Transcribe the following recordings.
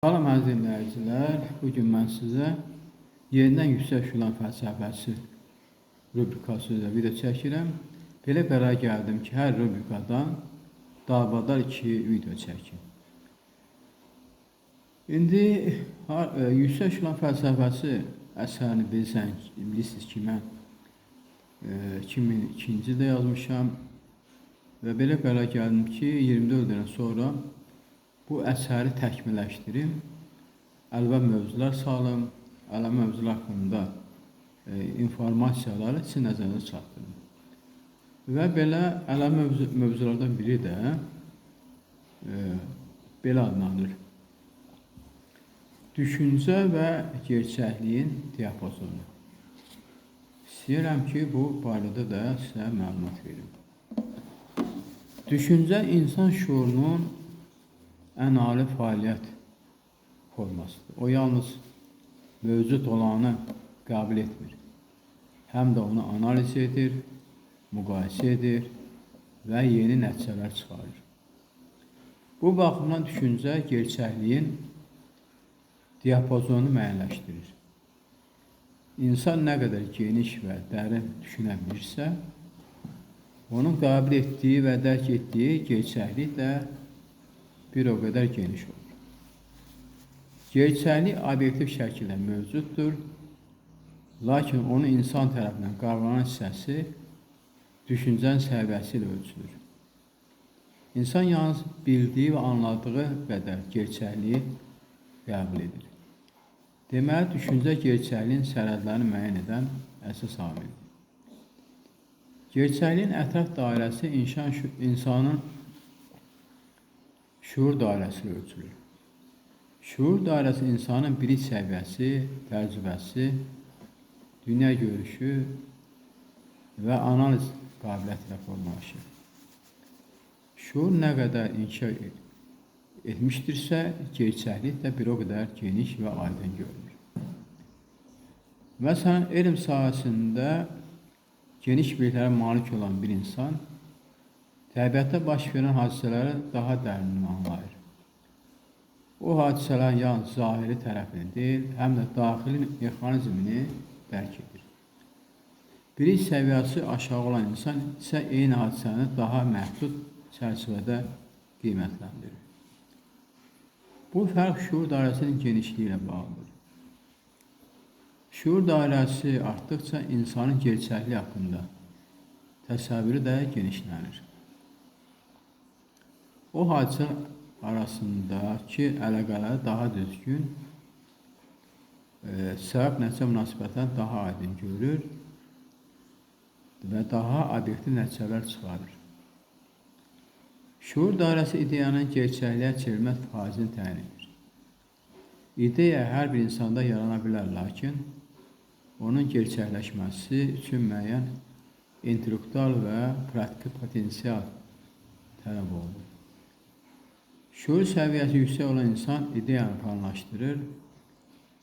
Salam əziz dinləyicilər, bu gün mən sizə yenidən yüksək şulan fəlsəfəsi rubrikası üzrə video çəkirəm. Belə qərar gəldim ki, hər rubrikadan dalbadal 2 video çəkim. İndi yüksək şulan fəlsəfəsi əsərini bilirsiniz ki, mən 2002-ci ildə yazmışam və belə qərar gəldim ki, 24 ildən sonra bu əsəri təkmilləşdirim, əlavə mövzular salım, əlavə mövzular haqqında informasiyaları sizin nəzərinizə çatdırım. Və belə əlavə mövzulardan biri də belə adlanır. Düşüncə və gerçəkliyin diapazonu. İstəyirəm ki, bu barədə də sizə məlumat verim. Düşüncə insan şuurunun ən ali fəaliyyət formasıdır. O yalnız mövcud olanı qəbul etmir. Həm də onu analiz edir, müqayisə edir və yeni nəticələr çıxarır. Bu baxımdan düşüncə gerçəkliyin diapazonunu müəyyənləşdirir. İnsan nə qədər geniş və dərin düşünə bilirsə, onun qəbul etdiyi və dərk etdiyi gerçəklik də bir o qədər geniş olur. Gerçəklik obyektiv şəkildə mövcuddur, lakin onun insan tərəfindən qavranan hissəsi düşüncənin səviyyəsi ilə ölçülür. İnsan yalnız bildiyi və anladığı qədər gerçəkliyi qəbul edir. Deməli, düşüncə gerçəkliyin sərhədlərini müəyyən edən əsas amildir. Gerçəkliyin ətraf dairəsi insanın şuur dairəsi ilə ölçülür. Şuur dairəsi insanın bilik səviyyəsi, təcrübəsi, dünya görüşü və analiz qabiliyyəti ilə formalaşır. Şuur nə qədər inkişaf etmişdirsə, gerçəklik də bir o qədər geniş və aydın görünür. Məsələn, elm sahəsində geniş biliklərə malik olan bir insan təbiətdə baş verən hadisələri daha dərin anlayır. O hadisələrin yalnız zahiri tərəfini deyil, həm də daxili mexanizmini dərk edir. Bilik səviyyəsi aşağı olan insan isə eyni hadisəni daha məhdud çərçivədə qiymətləndirir. Bu fərq şuur dairəsinin genişliyi ilə bağlıdır. Şuur dairəsi artdıqca insanın gerçəkliyi haqqında təsəvvürü də genişlənir. O hadisə arasındakı əlaqələri daha düzgün, səbəb-nəticə münasibətlərini daha aydın görür və daha obyektiv nəticələr çıxarır. Şuur dairəsi ideyanın gerçəkliyə çevrilmə faizini təyin edir. İdeya hər bir insanda yarana bilər, lakin onun gerçəkləşməsi üçün müəyyən intellektual və praktiki potensial tələb olunur. Şuur səviyyəsi yüksək olan insan ideyanı planlaşdırır,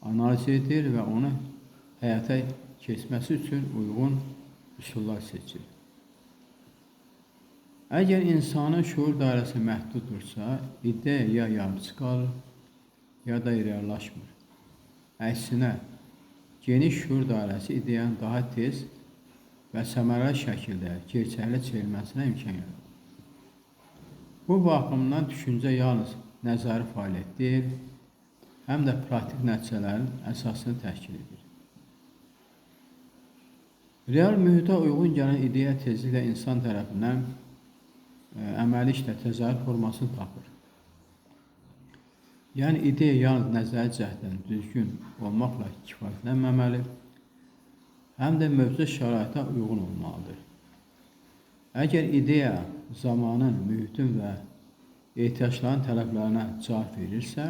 analiz edir və onu həyata keçməsi üçün uyğun üsullar seçir. Əgər insanın şuur dairəsi məhduddursa, ideya ya yarımçıq qalır, ya da reallaşmır. Əksinə, geniş şuur dairəsi ideyanın daha tez və səmərəli şəkildə gerçəkliyə çevrilməsinə imkan yaradır. Bu baxımdan düşüncə yalnız nəzəri fəaliyyət deyil, həm də praktik nəticələrin əsasını təşkil edir. Real mühitə uyğun gələn ideya tezliklə insan tərəfindən əməli işlə təzahür formasını tapır. Yəni, ideya yalnız nəzəri cəhddən düzgün olmaqla kifayətlənməməli, həm də mövcud şəraitə uyğun olmalıdır. Əgər ideya zamanın, mühitin və ehtiyacların tələblərinə cavab verirsə,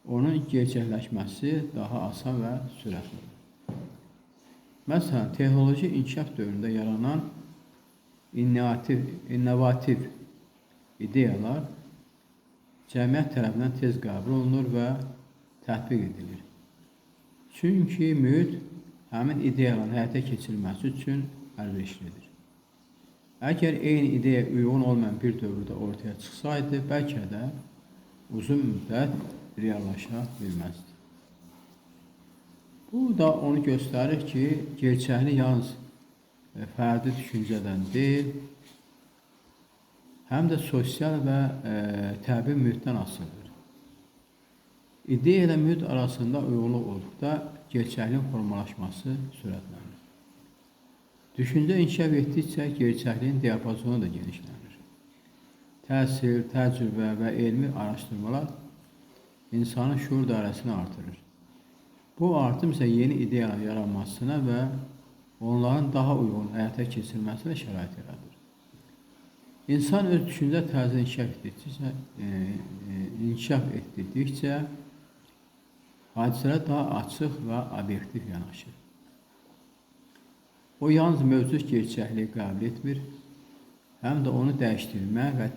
onun gerçəkləşməsi daha asan və sürətli olur. Məsələn, texnoloji inkişaf dövründə yaranan innovativ ideyalar cəmiyyət tərəfindən tez qəbul olunur və tətbiq edilir. Çünki mühit həmin ideyaların həyata keçirilməsi üçün əlverişlidir. Əgər eyni ideya uyğun olmayan bir dövrdə ortaya çıxsaydı, bəlkə də uzun müddət reallaşa bilməzdi. Bu da onu göstərir ki, gerçəklik yalnız fərdi düşüncədən deyil, həm də sosial və təbii mühitdən asılıdır. İdeya ilə mühit arasında uyğunluq olduqda gerçəkliyin formalaşması sürətlənir. Düşüncə inkişaf etdikcə gerçəkliyin diapazonu da genişlənir. Təhsil, təcrübə və elmi araşdırmalar insanın şuur dairəsini artırır. Bu artım isə yeni ideyalar yaranmasına və onların daha uyğun həyata keçirilməsinə şərait yaradır. İnsan öz düşüncə tərzini inkişaf etdirdikcə hadisələrə daha açıq və obyektiv yanaşır. O yalnız mövcud gerçəkliyi qəbul etmir, həm də onu dəyişdirmək və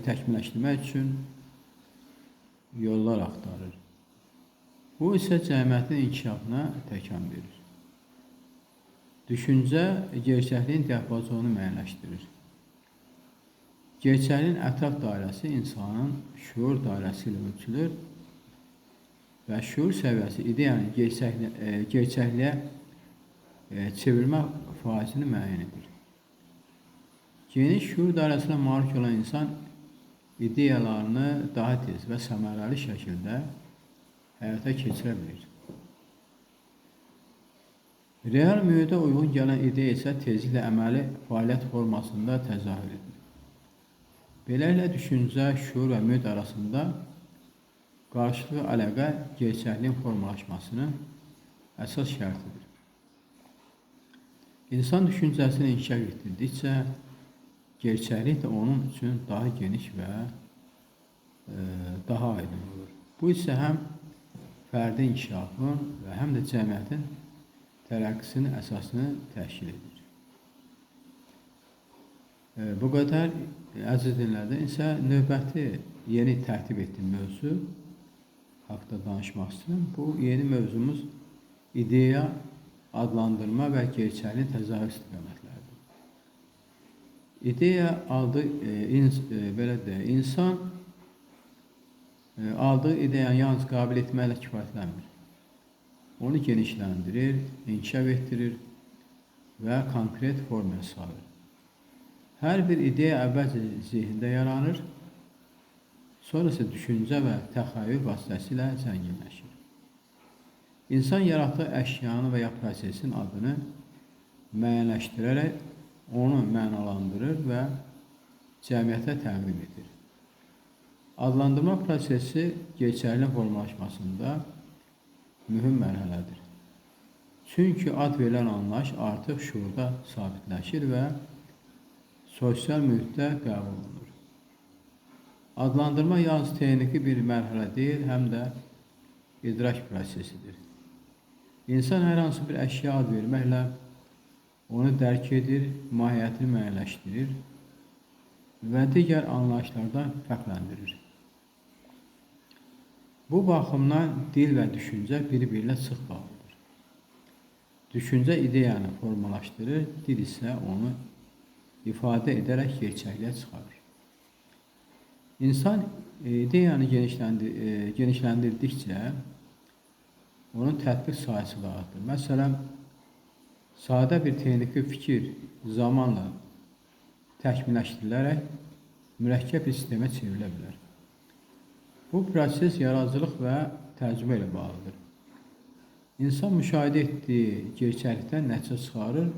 təkmilləşdirmək üçün yollar axtarır. Bu isə cəmiyyətin inkişafına təkan verir. Düşüncə gerçəkliyin diapazonunu müəyyənləşdirir. Gerçəkliyin ətraf dairəsi insanın şuur dairəsi ilə ölçülür və şuur səviyyəsi ideyanın gerçəkliyə çevirmə faizini müəyyən edir. Geniş şuur dairəsinə malik olan insan ideyalarını daha tez və səmərəli şəkildə həyata keçirə bilir. Real mühitə uyğun gələn ideya isə tezliklə əməli fəaliyyət formasında təzahür edir. Beləliklə, düşüncə, şuur və mühit arasında qarşılıqlı əlaqə gerçəkliyin formalaşmasının əsas şərtidir. İnsan düşüncəsini inkişaf etdirdikcə, gerçəklik də onun üçün daha geniş və daha aydın olur. Bu isə həm fərdi inkişafın və həm də cəmiyyətin tərəqqisinin əsasını təşkil edir. Bu qədər əziz dinləyicilər isə növbəti yeni tərtib etdiyim mövzu haqda danışmaq istəyirəm. Bu yeni mövzumuz ideya, adlandırma və gerçəkliyin təzahür istiqamətləridir. İdeya aldığı, belə deyək, insan aldığı ideyanı yalnız qəbul etməklə kifayətlənmir. Onu genişləndirir, inkişaf etdirir və konkret formaya salır. Hər bir ideya əvvəlcə zehində yaranır, sonra isə düşüncə və təxəyyül vasitəsilə zənginləşir. İnsan yaratdığı əşyanı və ya prosesin adını müəyyənləşdirərək onu mənalandırır və cəmiyyətə təqdim edir. Adlandırma prosesi gerçəkliyin formalaşmasında mühüm mərhələdir. Çünki ad verilən anlayış artıq şuurda sabitləşir və sosial mühitdə qəbul olunur. Adlandırma yalnız texniki bir mərhələ deyil, həm də idrak prosesidir. İnsan hər hansı bir əşya ad verməklə onu dərk edir, mahiyyətini müəyyənləşdirir və digər anlayışlardan fərqləndirir. Bu baxımdan dil və düşüncə bir-birinə sıx bağlıdır. Düşüncə ideyanı formalaşdırır, dil isə onu ifadə edərək gerçəkliyə çıxarır. İnsan ideyanı genişləndirdikcə onun tətbiq sahəsi də artır. Məsələn, sadə bir texniki fikir zamanla təkmilləşdirilərək mürəkkəb bir sistemə çevrilə bilər. Bu proses yaradıcılıq və təcrübə ilə bağlıdır. İnsan müşahidə etdiyi gerçəklikdən nəticə çıxarır,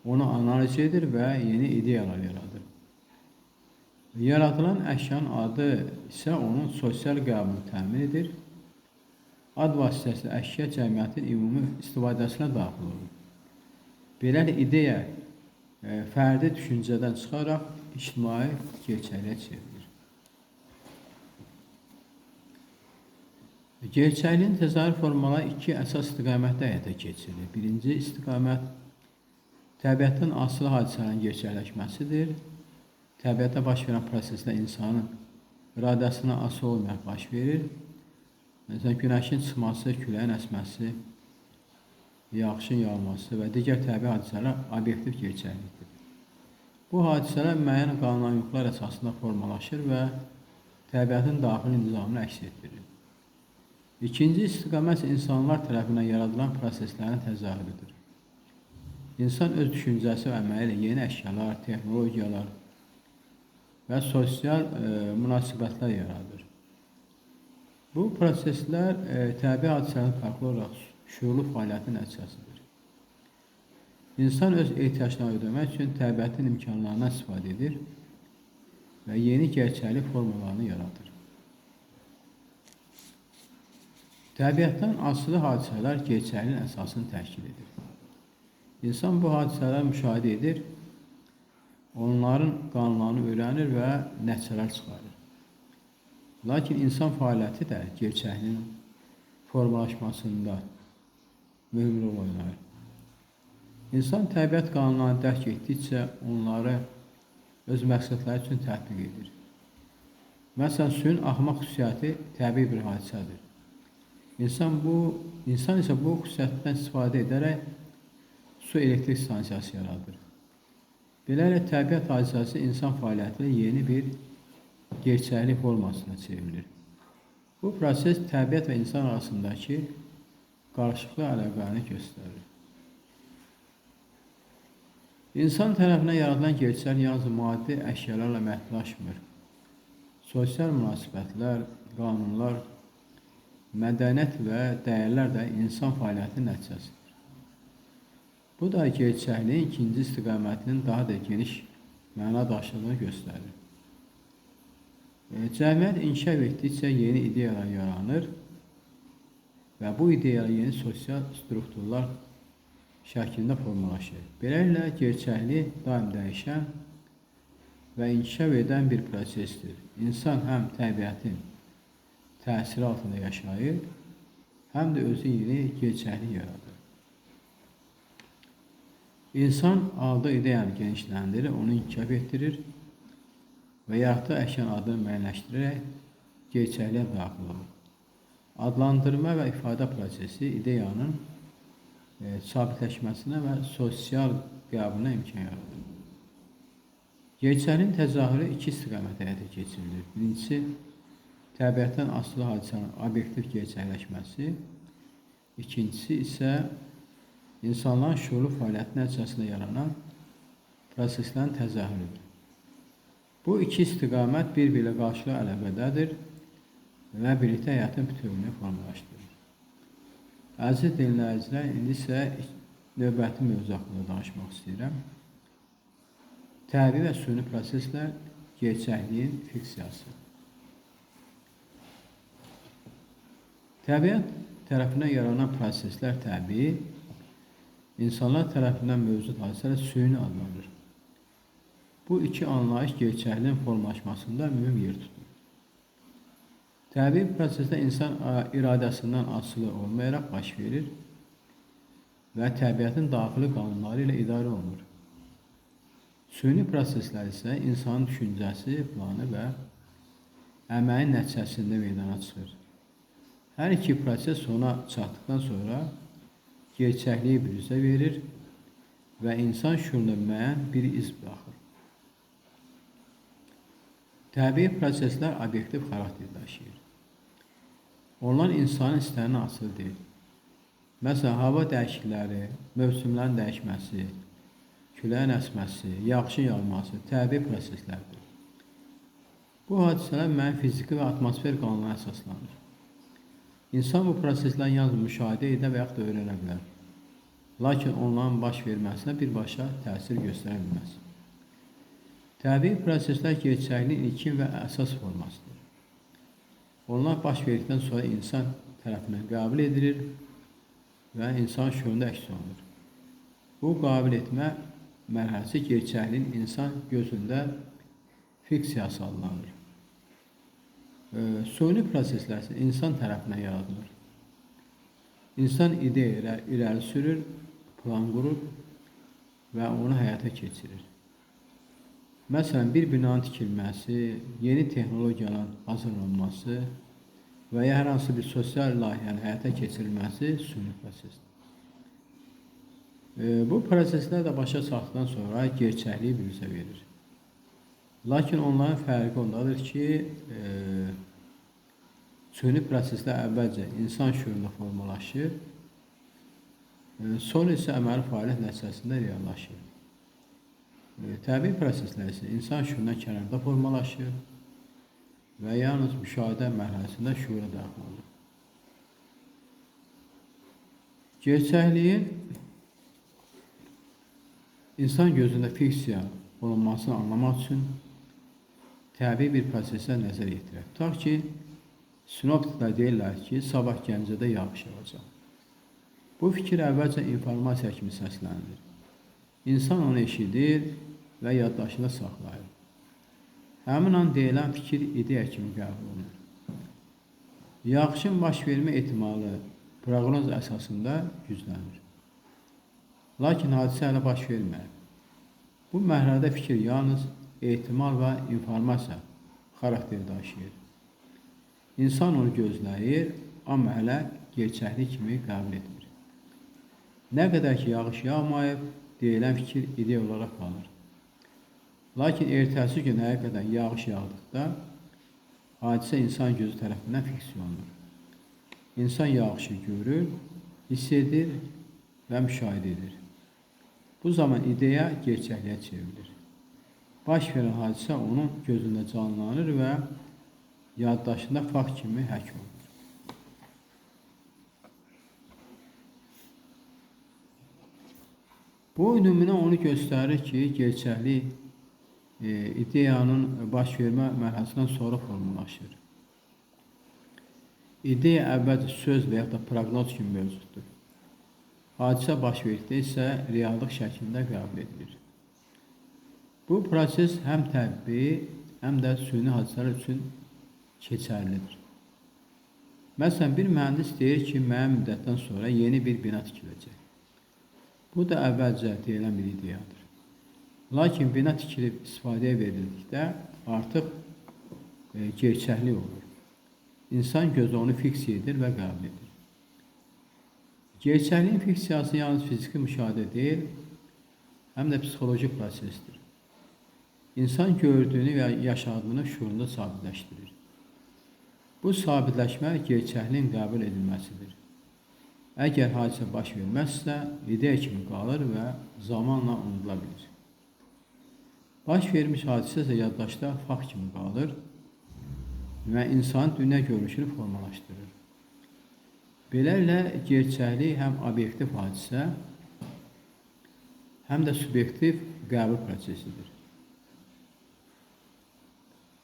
onu analiz edir və yeni ideyalar yaradır. Yaradılan əşyanın adı isə onun sosial qəbulunu təmin edir. Ad vasitəsilə əşya cəmiyyətin ümumi istifadəsinə daxil olur. Beləliklə, ideya fərdi düşüncədən çıxaraq ictimai gerçəkliyə çevrilir. Gerçəkliyin təzahür formaları iki əsas istiqamətdə həyata keçirilir. Birinci istiqamət təbiətdən asılı hadisələrin gerçəkləşməsidir. Təbiətdə baş verən prosesdə insanın iradəsinə asılı olmayaraq baş verir. Məsələn, günəşin çıxması, küləyin əsməsi, yağışın yağması və digər təbii hadisələr obyektiv gerçəklikdir. Bu hadisələr müəyyən qanunlar əsasında formalaşır və təbiətin daxili nizamını əks etdirir. İkinci istiqamət isə insanlar tərəfindən yaradılan proseslərin təzahürüdür. İnsan öz düşüncəsi və əməyi ilə yeni əşyalar, texnologiyalar və sosial münasibətlər yaradır. Bu proseslər təbii hadisələrin fərqli olaraq şüurlu fəaliyyətin nəticəsidir. İnsan öz ehtiyaclarını ödəmək üçün təbiətin imkanlarından istifadə edir və yeni gerçəklik formalarını yaradır. Təbiətdən asılı hadisələr gerçəkliyin əsasını təşkil edir. İnsan bu hadisələri müşahidə edir, onların qanunlarını öyrənir və nəticələr çıxarır. Lakin insan fəaliyyəti də gerçəkliyin formalaşmasında mühüm rol oynayır. İnsan təbiət qanunlarını dərk etdikcə onları öz məqsədləri üçün tətbiq edir. Məsələn, suyun axma xüsusiyyəti təbii bir hadisədir. İnsan isə bu xüsusiyyətdən istifadə edərək su elektrik stansiyası yaradır. Beləliklə, təbiət hadisəsi insan fəaliyyəti ilə yeni bir gerçəklik formasına çevrilir. Bu proses təbiət və insan arasındakı qarşılıqlı əlaqəni göstərir. İnsan tərəfindən yaradılan gerçəklik yalnız maddi əşyalarla məhdudlaşmır. Sosial münasibətlər, qanunlar, mədəniyyət və dəyərlər də insan fəaliyyətinin nəticəsidir. Bu da gerçəkliyin ikinci istiqamətinin daha da geniş məna daşıdığını göstərir. Cəmiyyət inkişaf etdikcə yeni ideyalar yaranır və bu ideyalar yeni sosial strukturlar şəklində formalaşır. Beləliklə, gerçəklik daim dəyişən və inkişaf edən bir prosesdir. İnsan həm təbiətin təsiri altında yaşayır, həm də özü yeni gerçəklik yaradır. İnsan aldığı ideyanı genişləndirir, onu inkişaf etdirir və yaratdığı əşyanın adını müəyyənləşdirərək gerçəkliyə daxil olur. Adlandırma və ifadə prosesi ideyanın sabitləşməsinə və sosial qəbuluna imkan yaradır. Gerçəkliyin təzahürü iki istiqamətdə həyata keçirilir. Birincisi, təbiətdən asılı hadisənin obyektiv gerçəkləşməsi, ikincisi isə insanların şüurlu fəaliyyəti nəticəsində yaranan proseslərin təzahürüdür. Bu iki istiqamət bir-biri ilə qarşılıqlı əlaqədədir və birlikdə həyatın bütövlüyünü formalaşdırır. Əziz dinləyicilər, indi isə növbəti mövzu haqqında danışmaq istəyirəm. Təbii və süni proseslər gerçəkliyin fiksiyası. Təbiət tərəfindən yaranan proseslər təbii, insanlar tərəfindən mövcud hadisələr süni adlanır. Bu iki anlayış gerçəkliyin formalaşmasında mühüm yer tutur. Təbii prosesdə insan iradəsindən asılı olmayaraq baş verir və təbiətin daxili qanunları ilə idarə olunur. Süni proseslər isə insanın düşüncəsi, planı və əməyin nəticəsində meydana çıxır. Hər iki proses sona çatdıqdan sonra gerçəkliyi büruzə verir və insan şüurunda müəyyən bir iz buraxır. Təbii proseslər obyektiv xarakter daşıyır. Onlar insanın istəyinə asılı deyil. Məsələn, hava dəyişiklikləri, mövsümlərin dəyişməsi, küləyin əsməsi, yağışın yağması təbii proseslərdir. Bu hadisələr müəyyən fiziki və atmosfer qanunlarına əsaslanır. İnsan bu prosesləri yalnız müşahidə edə və yaxud da öyrənə bilər. Lakin onların baş verməsinə birbaşa təsir göstərə bilməz. Təbii proseslər gerçəkliyin ilkin və əsas formasıdır. Onlar baş verdikdən sonra insan tərəfindən qəbul edilir və insan şüurunda əks olunur. Bu qəbul etmə mərhələsi gerçəkliyin insan gözündə fiksiyası adlanır. Süni proseslər isə insan tərəfindən yaradılır. İnsan ideya irəli sürür, plan qurur və onu həyata keçirir. Məsələn, bir binanın tikilməsi, yeni texnologiyaların hazırlanması və ya hər hansı bir sosial layihənin həyata keçirilməsi süni prosesdir. Bu proseslər də başa çatdıqdan sonra gerçəkliyi büruzə verir. Lakin onların fərqi ondadır ki, süni proseslər əvvəlcə insan şüurunda formalaşır, sonra isə əməli fəaliyyət nəticəsində reallaşır. Təbii proseslər isə insan şüurundan kənarda formalaşır və yalnız müşahidə mərhələsində şüura daxil olur. Gerçəkliyin insan gözündə fiksiya olunmasını anlamaq üçün təbii bir prosesə nəzər yetirək. Tutaq ki, sinoptiklər deyirlər ki, sabah Gəncədə yağış yağacaq. Bu fikir əvvəlcə informasiya kimi səslənilir. İnsan onu eşidir və yaddaşında saxlayır. Həmin an deyilən fikir ideya kimi qəbul olunur. Yağışın baş vermə ehtimalı proqnoz əsasında güclənir. Lakin hadisə hələ baş verməyib. Bu mərhələdə fikir yalnız ehtimal və informasiya xarakteri daşıyır. İnsan onu gözləyir, amma hələ gerçəklik kimi qəbul etmir. Nə qədər ki, yağış yağmayıb, deyilən fikir ideya olaraq qalır. Lakin ertəsi gün həqiqətən yağış yağdıqda, hadisə insan gözü tərəfindən fiksiya olunur. İnsan yağışı görür, hiss edir və müşahidə edir. Bu zaman ideya gerçəkliyə çevrilir. Baş verən hadisə onun gözündə canlanır və yaddaşında fakt kimi həkk olunur. Bu nümunə onu göstərir ki, gerçəklik ideyanın baş vermə mərhələsindən sonra formalaşır. İdeya əvvəlcə söz və yaxud da proqnoz kimi mövcuddur. Hadisə baş verdikdə isə reallıq şəklində qəbul edilir. Bu proses həm təbii, həm də süni hadisələr üçün keçərlidir. Məsələn, bir mühəndis deyir ki, müəyyən müddətdən sonra yeni bir bina tikiləcək. Bu da əvvəlcə deyilən bir ideyadır. Lakin bina tikilib istifadəyə verildikdə artıq gerçəklik olur. İnsan gözü onu fiksiya edir və qəbul edir. Gerçəkliyin fiksiyası yalnız fiziki müşahidə deyil, həm də psixoloji prosesdir. İnsan gördüyünü və yaşadığını şuurunda sabitləşdirir. Bu sabitləşmə gerçəkliyin qəbul edilməsidir. Əgər hadisə baş verməzsə, ideya kimi qalır və zamanla unudula bilir. Baş vermiş hadisə isə yaddaşda fakt kimi qalır və insanın dünya görüşünü formalaşdırır. Beləliklə, gerçəklik həm obyektiv hadisə, həm də subyektiv qəbul prosesidir.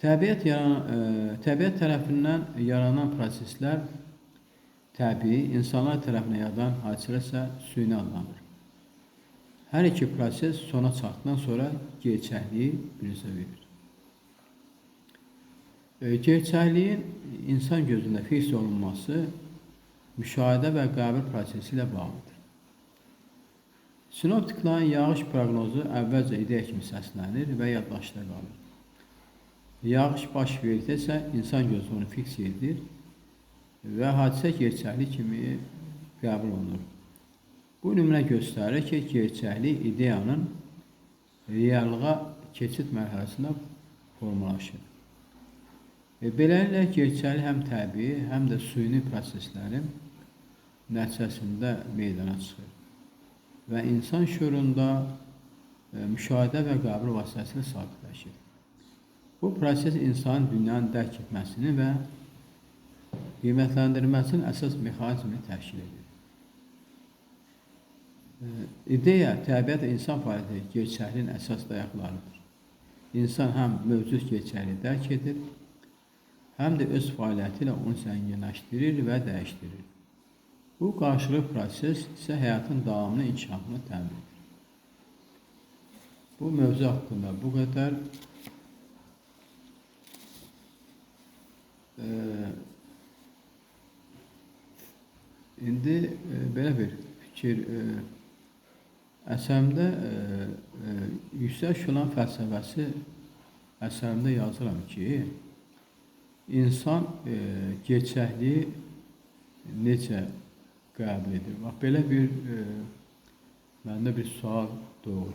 Təbiət tərəfindən yaranan proseslər təbii, insanlar tərəfindən yaradan hadisələr isə süni adlanır. Hər iki proses sona çatdıqdan sonra gerçəkliyi büruzə verir. Gerçəkliyin insan gözündə fiks olunması müşahidə və qəbul prosesi ilə bağlıdır. Sinoptiklərin yağış proqnozu əvvəlcə ideya kimi səslənir və yaddaşda qalır. Yağış baş verdikdə isə insan gözü onu fiks edir və hadisə gerçəklik kimi qəbul olunur. Bu nümunə göstərir ki, gerçəklik ideyanın reallığa keçid mərhələsində formalaşır. Beləliklə, gerçəklik həm təbii, həm də süni proseslərin nəticəsində meydana çıxır və insan şüurunda müşahidə və qəbul vasitəsilə sabitləşir. Bu proses insanın dünyanı dərk etməsini və qiymətləndirilməsinin əsas mexanizmini təşkil edir. İdeya, təbiət və insan fəaliyyəti gerçəkliyin əsas dayaqlarıdır. İnsan həm mövcud gerçəkliyi dərk edir, həm də öz fəaliyyəti ilə onu zənginləşdirir və dəyişdirir. Bu qarşılıqlı proses isə həyatın davamını, inkişafını təmin edir. Bu mövzu haqqında bu qədər. İndi belə bir fikir, əsərimdə Yüksək Şulan fəlsəfəsi əsərimdə yazıram ki, insan gerçəkliyi necə qəbul edir? Bax, belə bir məndə bir sual doğur.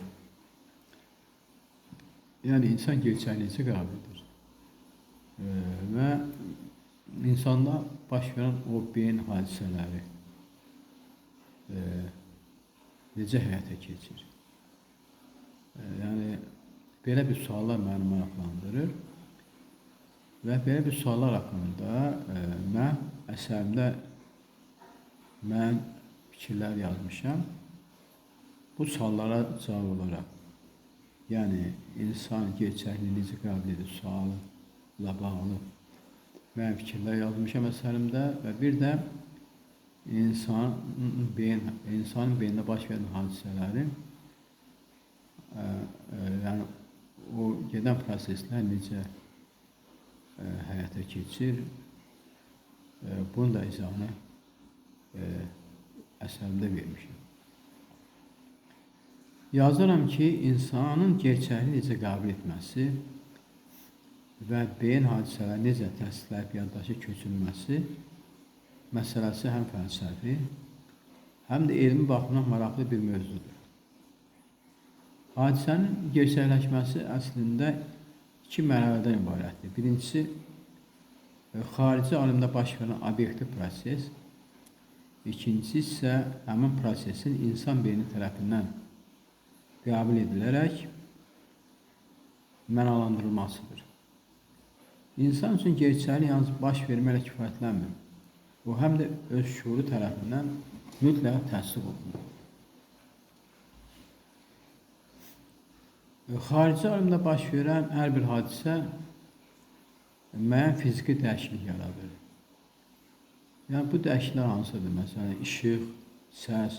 Yəni insan gerçəkliyi necə qəbul edir? Və insanda baş verən o beyin hadisələri necə həyata keçir? Yəni belə bir suallar məni maraqlandırır və belə bir suallar haqqında mən əsərimdə mən fikirlər yazmışam. Bu suallara cavab olaraq, yəni insan gerçəkliyi necə qəbul edir sualı ilə bağlı mən fikirlər yazmışam əsərimdə və bir də insanın beynində baş verən hadisələri, yəni o gedən proseslər necə həyata keçir, bunun da izahını əsərimdə vermişəm. Yazıram ki, insanın gerçəkliyi necə qəbul etməsi və beyin hadisələri necə təsdiqləyib yaddaşa köçürülməsi məsələsi həm fəlsəfi, həm də elmi baxımdan maraqlı bir mövzudur. Hadisənin gerçəkləşməsi əslində iki mərhələdən ibarətdir. Birincisi, xarici aləmdə baş verən obyektiv proses, ikincisi isə həmin prosesin insan beyni tərəfindən qəbul edilərək mənalandırılmasıdır. İnsan üçün gerçəklik yalnız baş verməklə kifayətlənmir. O, həm də öz şuuru tərəfindən mütləq təsdiq olunur. Xarici aləmdə baş verən hər bir hadisə müəyyən fiziki dəyişiklik yaradır. Yəni, bu dəyişikliklər hansıdır? Məsələn, işıq, səs,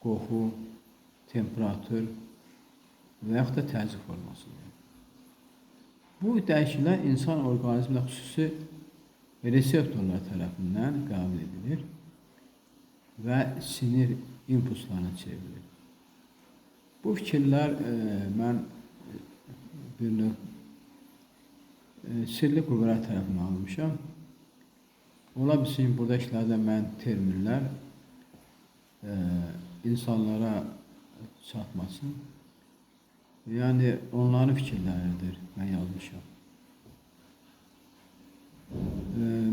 qoxu, temperatur və yaxud da təzyiq formasıdır. Bu dəyişikliklər insan orqanizmində xüsusi reseptorlar tərəfindən qəbul edilir və sinir impulslarına çevrilir. Bu fikirlər mən bir növ sirli qüvvələr tərəfindən almışam. Ola bilsin, burada işlədən mən terminlər insanlara çatmasın. Yəni, onların fikirləridir, mən yazmışam.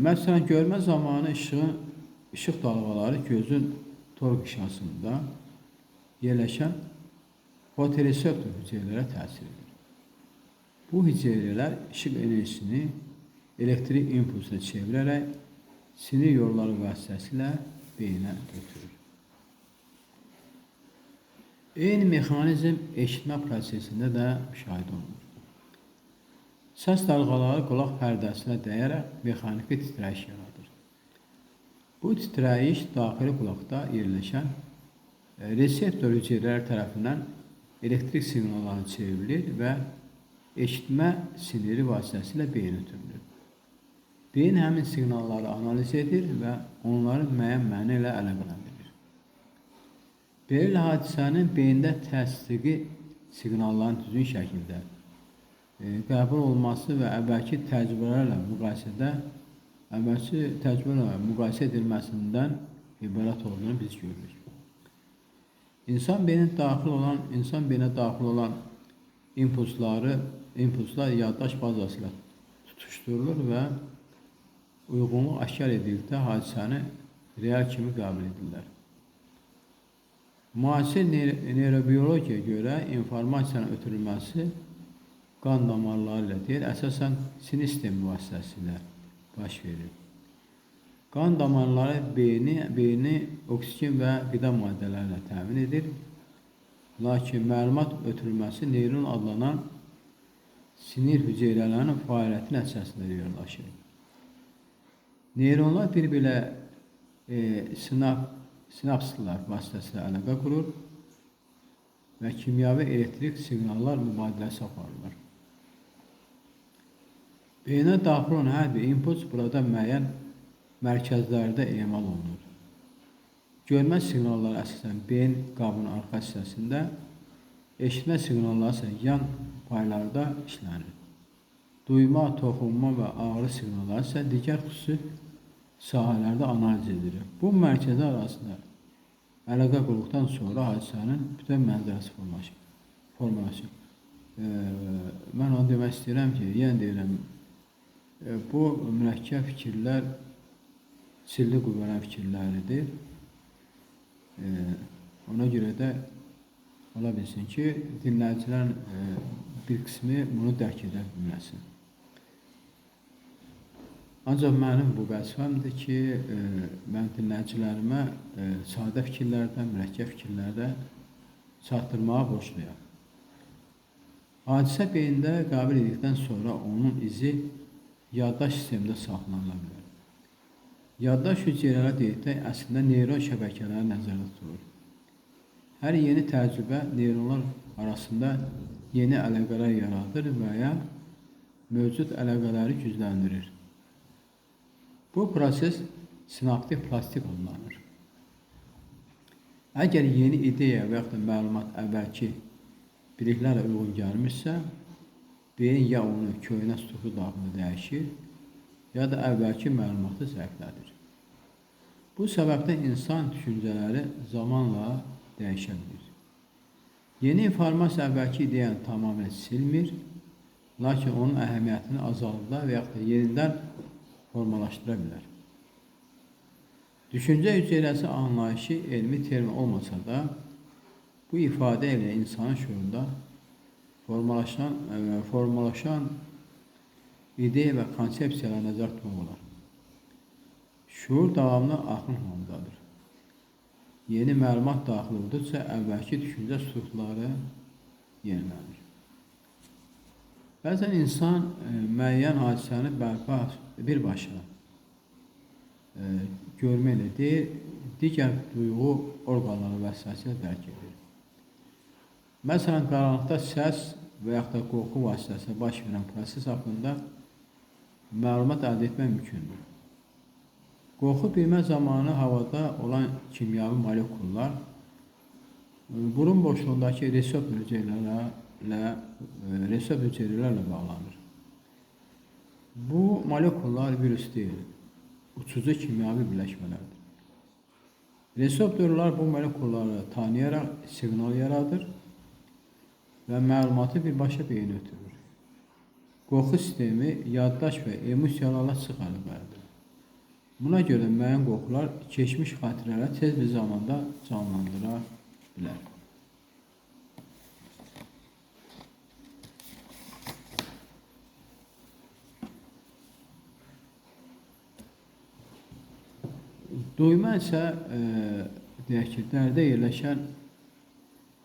Məsələn, görmə zamanı işıq dalğaları gözün tor qişasında yerləşən fotoreseptor hüceyrələrə təsir edir. Bu hüceyrələr işıq enerjisini elektrik impulsuna çevirərək sinir yolları vasitəsilə beyinə götürür. Eyni mexanizm eşitmə prosesində də müşahidə olunur. Səs dalğaları qulaq pərdəsinə dəyərək mexaniki titrəyiş yaradır. Bu titrəyiş daxili qulaqda yerləşən reseptor hüceyrələr tərəfindən elektrik siqnallarına çevrilir və eşitmə siniri vasitəsilə beyinə ötürülür. Beyin həmin siqnalları analiz edir və onları müəyyən məna ilə əlaqələndirir. Belə hadisənin beyində təsdiqi siqnalların düzgün şəkildə qəbul olması və əvvəlki təcrübələrlə müqayisə edilməsindən ibarət olduğunu biz görürük. İnsan beyninə daxil olan impulslar yaddaş bazası ilə tutuşdurulur və uyğunluq aşkar edildikdə hadisəni real kimi qəbul edirlər. Müasir neyrobiologiyaya görə informasiyanın ötürülməsi qan damarları ilə deyil, əsasən sinir sistemi vasitəsilə baş verir. Qan damarları beyni oksigen və qida maddələri ilə təmin edir. Lakin məlumat ötürülməsi neyron adlanan sinir hüceyrələrinin fəaliyyəti nəticəsində reallaşır. Neyronlar bir-birlə sinapslar vasitəsilə əlaqə qurur və kimyavi elektrik siqnallar mübadiləsi aparırlar. Beyinə daxil olan hər bir impuls burada müəyyən mərkəzlərdə emal olunur. Görmə siqnalları əsasən beyin qabının arxa hissəsində, eşitmə siqnalları isə yan paylarda işlənir. Duyma, toxunma və ağrı siqnalları isə digər xüsusi sahələrdə analiz edilir. Bu mərkəzlər arasında əlaqə qurduqdan sonra hadisənin bütün mənzərəsi formalaşır. Mən onu demək istəyirəm ki, yenə deyirəm, bu mürəkkəb fikirlər sirli qüvvələrin fikirləridir. Ona görə də ola bilsin ki, dinləyicilərin bir qismi bunu dərk edə bilməsin. Ancaq mənim bu vəzifəmdir ki, mən dinləyicilərimə sadə fikirlərdən, mürəkkəb fikirlərdə çatdırmağa borcluyam. Hadisə beyində qəbul edildikdən sonra onun izi yaddaş sistemində saxlanıla bilər. Yaddaş hüceyrələri dedikdə əslində neyron şəbəkələri nəzərdə tutulur. Hər yeni təcrübə neyronlar arasında yeni əlaqələr yaradır və ya mövcud əlaqələri gücləndirir. Bu proses sinaptik plastik adlanır. Əgər yeni ideya və yaxud da məlumat əvvəlki biliklərlə uyğun gəlmirsə, beyin ya onu köhnə struktur daxilində dəyişir, ya da əvvəlki məlumatı zəiflədir. Bu səbəbdən insan düşüncələri zamanla dəyişə bilir. Yeni informasiya əvvəlki ideyanı tamamilə silmir, lakin onun əhəmiyyətini azalda və yaxud da yenidən formalaşdıra bilər. Düşüncə hüceyrəsi anlayışı elmi termin olmasa da, bu ifadə ilə insanın şüurunda formalaşan ideya və konsepsiyalar nəzərdə tutmaq olar. Şuur davamlı axın halındadır. Yeni məlumat daxil olduqca əvvəlki düşüncə strukturları yenilənir. Bəzən insan müəyyən hadisəni bərpa birbaşa görməklə deyil, digər duyğu orqanları vasitəsilə dərk edir. Məsələn, qaranlıqda səs və yaxud da qorxu vasitəsilə baş verən proses haqqında məlumat əldə etmək mümkündür. Qorxu bilmə zamanı havada olan kimyəvi molekullar burun boşluğundakı reseptor hüceyrələrlə bağlanır. Bu molekullar virus deyil, uçucu kimyəvi birləşmələrdir. Reseptorlar bu molekulları tanıyaraq siqnal yaradır və məlumatı birbaşa beyinə ötürür. Qorxu sistemi yaddaş və emosiyalarla sıx əlaqəlidir. Buna görə müəyyən qorxular keçmiş xatirələri tez bir zamanda canlandıra bilər. Duyma isə deyək ki, dərdə yerləşən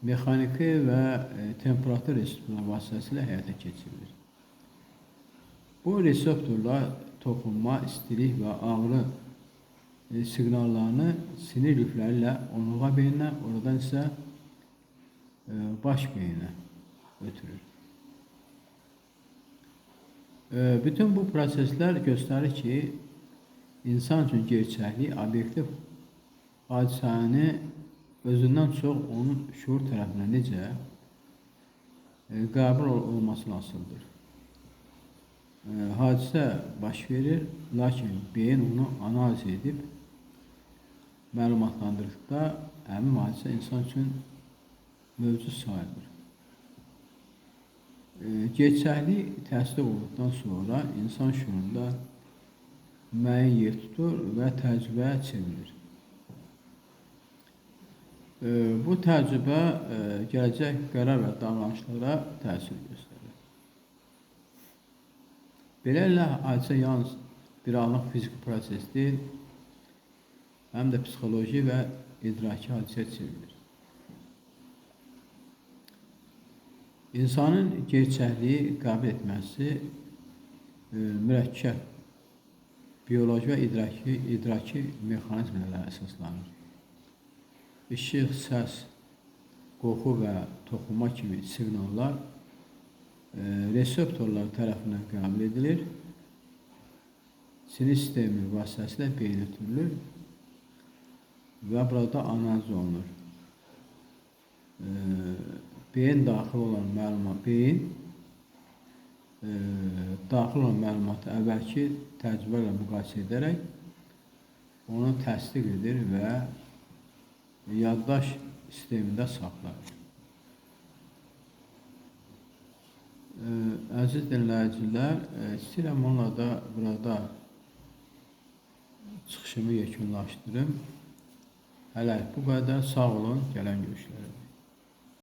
mexaniki və temperatur reseptorları vasitəsilə həyata keçirilir. Bu reseptorlar toxunma, istilik və ağrı siqnallarını sinir lifləri ilə onurğa beyninə, oradan isə baş beyninə ötürür. Bütün bu proseslər göstərir ki, insan üçün gerçəklik obyektiv hadisəni özündən çox onun şuur tərəfindən necə qəbul olmasına asılıdır. Hadisə baş verir, lakin beyin onu analiz edib məlumatlandırdıqda həmin hadisə insan üçün mövcud sayılır. Gerçəklik təsdiq olduqdan sonra insan şuurunda müəyyən yer tutur və təcrübəyə çevrilir. Bu təcrübə gələcək qərar və davranışlara təsir göstərir. Beləliklə, hadisə yalnız bir anlıq fiziki proses deyil, həm də psixoloji və idraki hadisəyə çevrilir. İnsanın gerçəkliyi qəbul etməsi mürəkkəb bioloji və idraki mexanizmlərə əsaslanır. İşıq, səs, qoxu və toxunma kimi siqnallar reseptorlar tərəfindən qəbul edilir. Sinir sistemi vasitəsilə beyinə ötürülür və burada analiz olunur. Beyin daxil olan məlumat, daxil olan məlumatı əvvəlki təcrübə ilə müqayisə edərək onu təsdiq edir və yaddaş sistemində saxlayır. Əziz dinləyicilər, istəyirəm onunla da burada çıxışımı yekunlaşdırım. Hələ bu qədər. Sağ olun. Gələn görüşlərə.